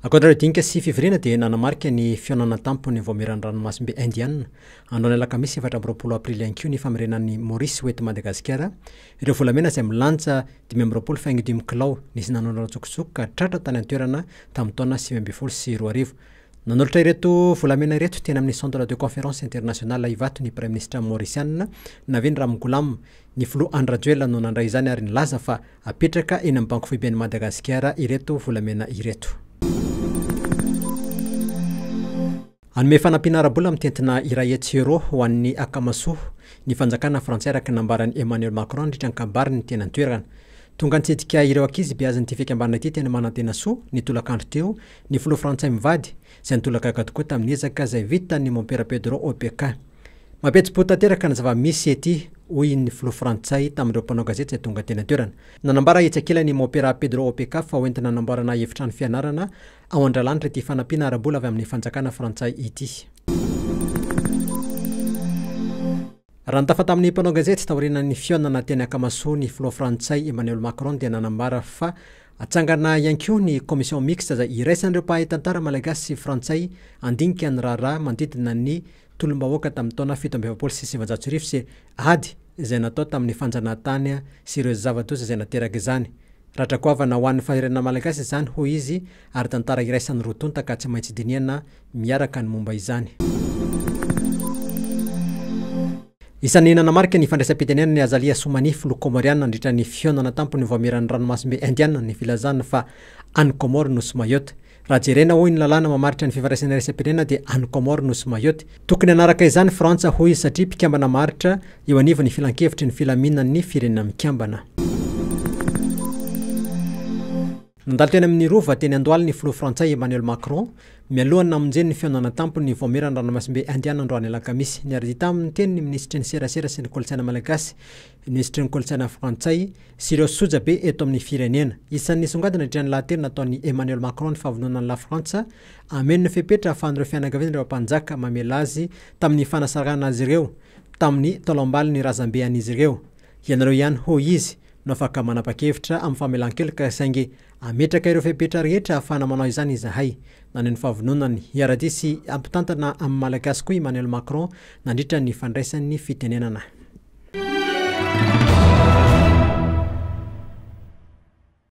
Ankoatra ireo dinika sy fivoriana dia nanamarika ny fihaonana an-tampon'ny Vaomieran'ny Ranomasimbe Indiana androany alakamisy 24 aprily ihany koa ny famerenan'i Maurice ho eto Madagasikara ireo volamena izay milanja 25 faingo dimy kilao nisy nanondrana an-tsokosoko ka tratra tany an-toerana tamin'ny taona 2019. Nanolotra ireto volamena ireto teny amin'ny Centre de Conférence International Ivato ny Praiminisitra Maorisianina Navin Ramgoolam. Ny Filoha Andry Rajoelina no nandray izany ary nilaza fa apetraka eny amin'ny Banky Foiben'i Madagasikara ireto volamena ireto. Hanome fanampiana ara-bola mitentina 100 euros ho an'ny Akamasoa ny fanjakana frantsay araka ny nambaran'i Emmanuel Macron nandritra ny kabariny teny an-toerana. Tonga nitsidika ireo ankizy beazin'ity fikambanana ity teny Manantenasoa ny tolakandro teo ny filoha frantsay mivady, izay nitolagaga tokoa tamin'ny ezaka izay vitan'ny Mompera Pedro Opeka. Mampihetsi-po tanteraka ny zava-misy ety, hoy ny filoha frantsay tamin'ireo mpanao gazety izay tonga teny an-toerana. Nanambara etsy ankilany i Mompera Pedro Opeka fa hoentina hanamboarana efitrano fianarana ao Andralanitra ity fanampiana ara-bola avy amin'ny fanjakana frantsay ity. Raha nitafa tamin'ny mpanao gazety taorianan'ny fihaonana teny Akamasoa ny filoha frantsay Emmanuel Macron dia nanambara fa hatsangana ihany koa ny commission mixte izay iraisan'ireo mpahay tantara malagasy sy frantsay handinika ny raharaha manodidina ny tolom-bahoaka tamin'ny taona 1947 sy ady izay natao tamin'ny fanjanahantany sy ireo zava-doza izay nateraka izany. Ratra goavana ho an'ny fahirenana malagasy izany, hoy izy, ary tantara iraisan'ny roa tonta ka tsy maintsy dinihana miaraka ny momba izany. Isan'ny nanamarika ny fandraisam-pitenenan'i Azali Assoumani, filoha Kômôriana nandritra ny fihaonana tampon'ny Vaomieran'ny Ranomasimbe Indiana ny filazana fa any Kômôro nosy Mayotte. Raha jerena, hoy ny lalàna mamaritra ny fifandraisana iraisam-pirenena dia any Kômôro nosy Mayotte. Tokony hanaraka izany Frantsa, hoy izy, satria mpikambana maharitra eo anivon'ny Filankevitry ny Filaminan'ny Firenena Mikambana. Nandalo teny amin'ny Rova teny Andohalo ny filoha frantsay Emmanuel Macron, mialohan'ny namonjeny ny fihaonana an-tampon'ny Vaomieran'ny Ranomasimbe Indiana androany alakamisy. Niara-dia taminy teny ny minisitry ny Serasera sy ny Kolontsaina malagasy, ny minisitry ny Kolontsaina frantsay sy ireo sojabe eto amin'ny firenena. Isan'ny nisongadina nandritra ny lahateny nataon'i Emmanuel Macron ny fahavononan'i Lafrantsa hameno ny fepetra ahafahan'ireo fianakaviana ireo mpanjaka mamela azy tamin'ny fanasarahana azy ireo tamin'ny taolambalon'ny razambe an'izy ireo. Ianareo ihany, hoy izy, no afaka manapa-kevitra amin'ny famelan-keloka saingy hametraka ireo fepetra rehetra ahafahana manao izany izahay. Naneho ny fahavononany hiara-dia sy hampitantana amin'ny Malagasy koa i Emmanuel Macron nandritra ny fandraisany fitenenana.